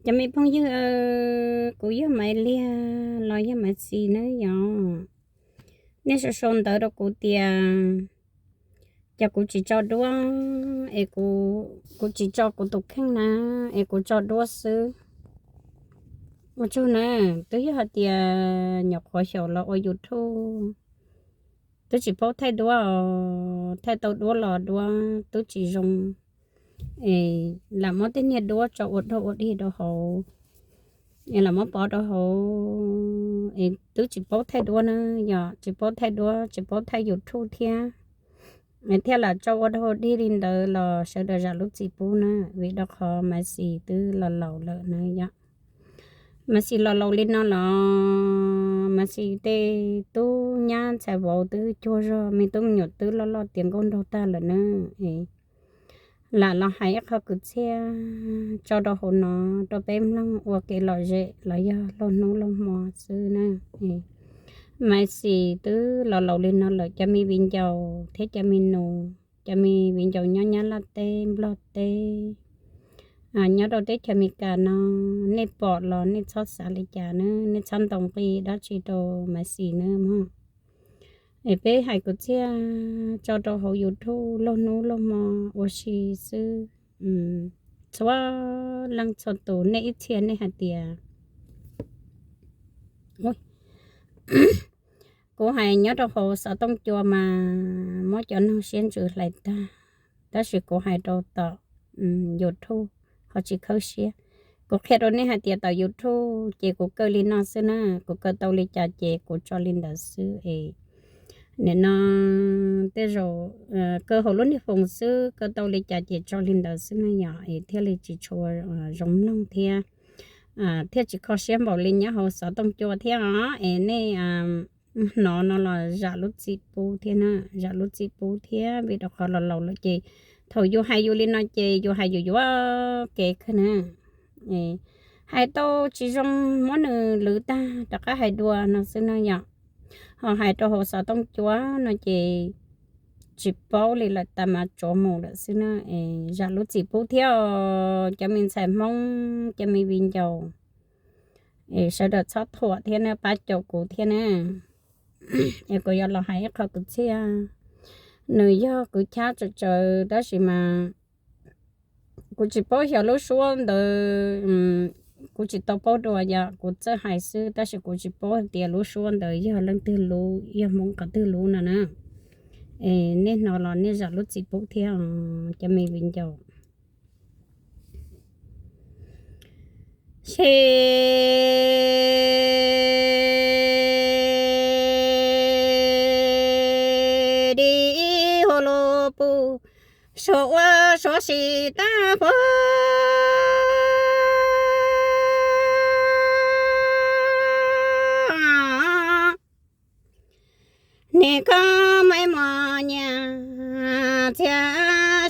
Cov me phooj ywg, kuv yog Maiv Liag los yog Maiv Xis nawb yom. Nej sau sau ntawv rau kuv tias, cas kuv tsis tso duab, es kuv tsis tso kuv tus kheej na, es kuv tso duab xwb. Ua tsaug na. Twb yog hais tias nyuam qhuav xyaum los ua YouTube, twb tsis paub thaij duab os, thaij tau duab los duab twb tsis zoo. Lam muab tej niag duab tso ua dog ua dig rau hauv, lam muab pov rau hauv, es twb tsis paub thaij duab na, yog tsis paub thaij duab, tsis paub thaij YouTube thiab, thiaj lam tso ua dog ua dig li ntawd los sawv daws zam lub txim pub na, vim rau qhov Maiv Xis twb los laus lawm na yom. Maiv Xis los laus li no los Maiv Xis tej tub nyab ntxhais vauv twb cuag zog, me tub me nyuam twb loj loj tiav nkauj nraug tag lawm na. Lam los hais ib qho kwv txhiaj tso rau hauv no rau peb mloog ua kev lom zem los yog laug hnub laug hmo xwb na. Maiv Xis twb los laus li no lawm, cov me viv ncaus thiab cov me nus, cov me viv ncaus nyob Nyab Laj teb, Nplog teb, nyob rau teb chaws Amelikas no, nej pom los nej txhob xav li cas na, nej txhob ntaus nqi dab tsi rau Maiv Xis na mog. Es peb hais kwv txhiaj tso rau hauv YouTube laug hnub laug hmo ua si xwb. Txhua leej txhua tus nej ib txhia nej hais tias kuv hais nyob rau hauv xov tooj cua mas muab cov neeg siab ntsws hlais tag, tab sis kuv hais rau tom YouTube ho tsis khawb siab. Kuv qhia rau nej hais tias tom YouTube ces kuv kaw li no xwb na, kuv kaw tau li cas ces kuv tso li ntawd xwb es nim no tej zaum kaw hauv lub niag foos xwb, kaw tau li cas ces tso li ntawd xwb na yom, es thiaj li tsis tshua zoo mloog thiab, thiaj tsis kho siab npaum li nyob hauv xov tooj cua thiab os. Es nej hnov no los zam lub txim pub thiab na, zam lub txim pub thiab, vim rau qhov los laus lawm ces thaum yus hais yus li no ces yus hais yus yuav kev kawg na. Hais tau tsis zoo muab nws lwv tag rov qab hais dua no xwb na yom. Ho hais rau hauv xov tooj cua no ces tsis paub li lawm, tas mas tsuav mus lawm xwb na. Zam lub txim pub thiab os cov me ntxhais Hmoob, cov me viv ncaus, es sawv daws txhob thuam thiab na, pab caum kuv thiab na. Es kuv yuav los hais ib qho kwv txhiaj, nws yog kwv chab tsawv tsawv tab sis mas kuv tsis paub xyov lub suab ntawd, kuv tsis tau paub dua, yog kuv txawj hais xwb tab sis kuv tsis paub hais tias lub suab ntawd yog leej twg lub, yog Hmoob qhov twg lub no na. Es nej hnov los nej zam lub txim pub thiab os cov me viv ncaus. Ces dib hauv lub pus suav ua suav si tag puag. Nim koj Maiv Mos Nyas txia,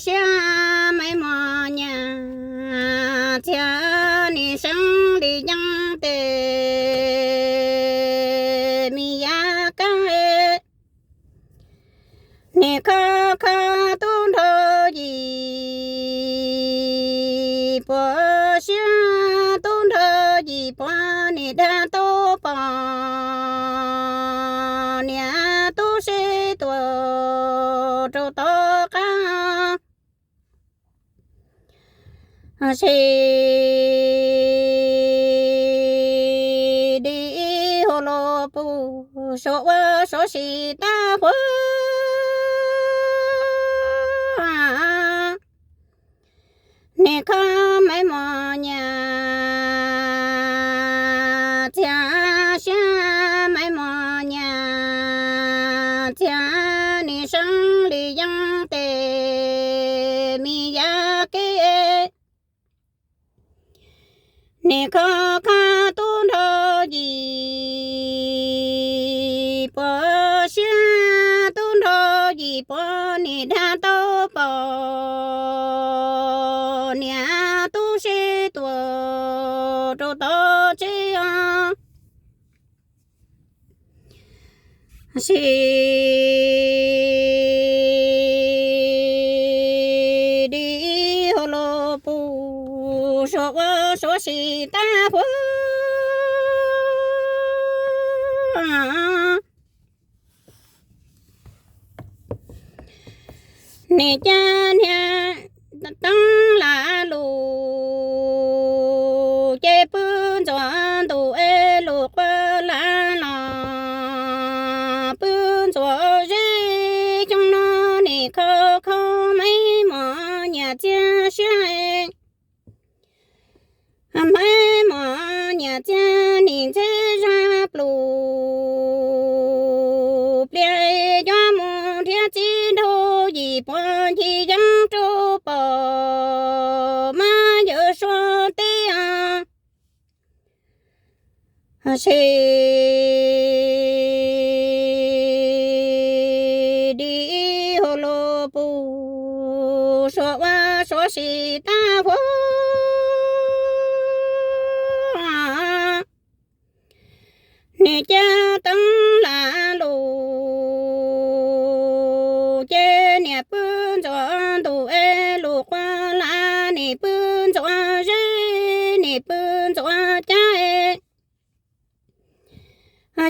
siab Maiv Mos Nyas txia, nim seeb li yeeb tes mi yav kab. Nim kho kho tub nrho yim puas, siab tub nrho yim puas, nim dag tub pom niam tub sib tua rau tom qab. Ces dib hauv lub pus suav ua suav si tag puag. Nim kho Maiv Mos Nyas txia, siab Maiv Mos Nyas txia, nim seeb li yeeb tes mi yav kab. Nim kho kho tub nrho yim puas, siab tub nrho yim puas, nim dag tub pom niam tub sib tua rau tom tsev os. Ces dib hauv lub pus suav ua suav sim tag huv. Nim cia niag teeb lam lus ces pw ntxuav ntuj es lus quav lam los pw ntxuav zeb. Xyoo no nim kho kho me mos nyiam txiag siab, me mos nyiam txiag nim ntxeb zaj plus pliag, yuav mus nrhiav txiv nraug yim puav ncig yeeb rau pom mas yawm suav teb os. Sim dim hauv lub pus suav ua suav sim tag huv. Nim cia teeb lam lus ces niam pw ntxuav ntuj es lus quav lam, nim pw ntxuav zeb, nim pw ntxuav cab.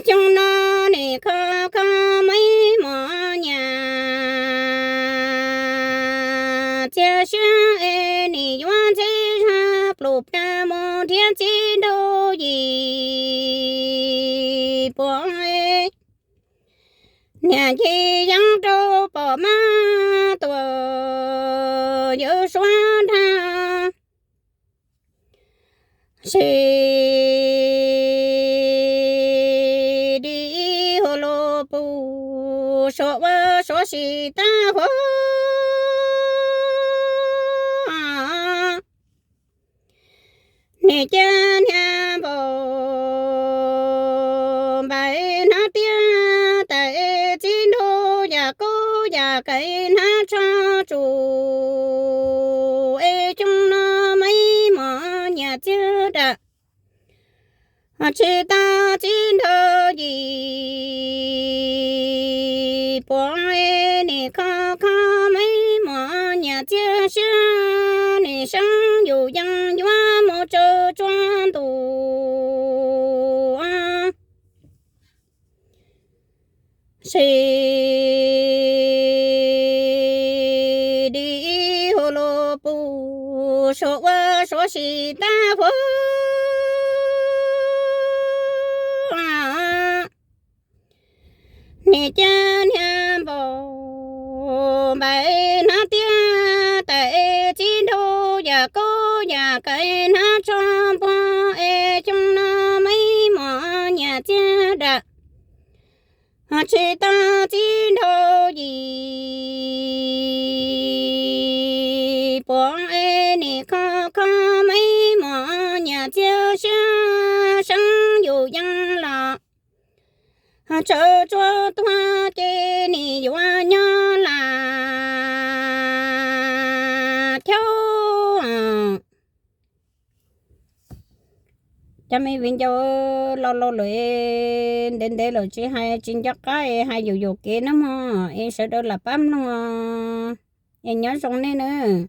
Xyoo no nim kho kho me mos nyiam txiag siab es nim yuav ntxeb zaj plus pliag mus nrhiav txiv nraug yim puav, niam ncig yeeb rau pom mas tuam yawm suav dag. Sim dim hauv lub pus suav ua suav sim tag huv. Nim cia niag npaum npaim hnab tiaj tais txiv nraug yam kaub yam kev hnab tshaj tsum es xyoo no me mos nyiam txiag dam tsis tau txiv nraug yim puav, nim kho kho me mos nyiam txiag siab, nim seeb yus yeej yuav mus tsawg tsuag ntuj. Sim dim hauv lub pus suav ua suav sim tag huv. Nim cia niag npaum npaim hnab tiaj tais txiv nraug yam kaub yam kev hnab tshaj npuag es xyoo no me mos nyiam txiag dam tsis tau txiv nraug yim puav es nim kho kho me mos nyiam txiag siab, seeb yus yeej los tsawg tsuag tuag ces nim yuav nyob lam thiab. Cov me viv ncaus, laus laus lawm, ntev ntev lawm tsis hais tsis nco qab es hais yuam yuam kev nawb mog, es sawv daws lam pab mloog es nyob zoo nej nawb.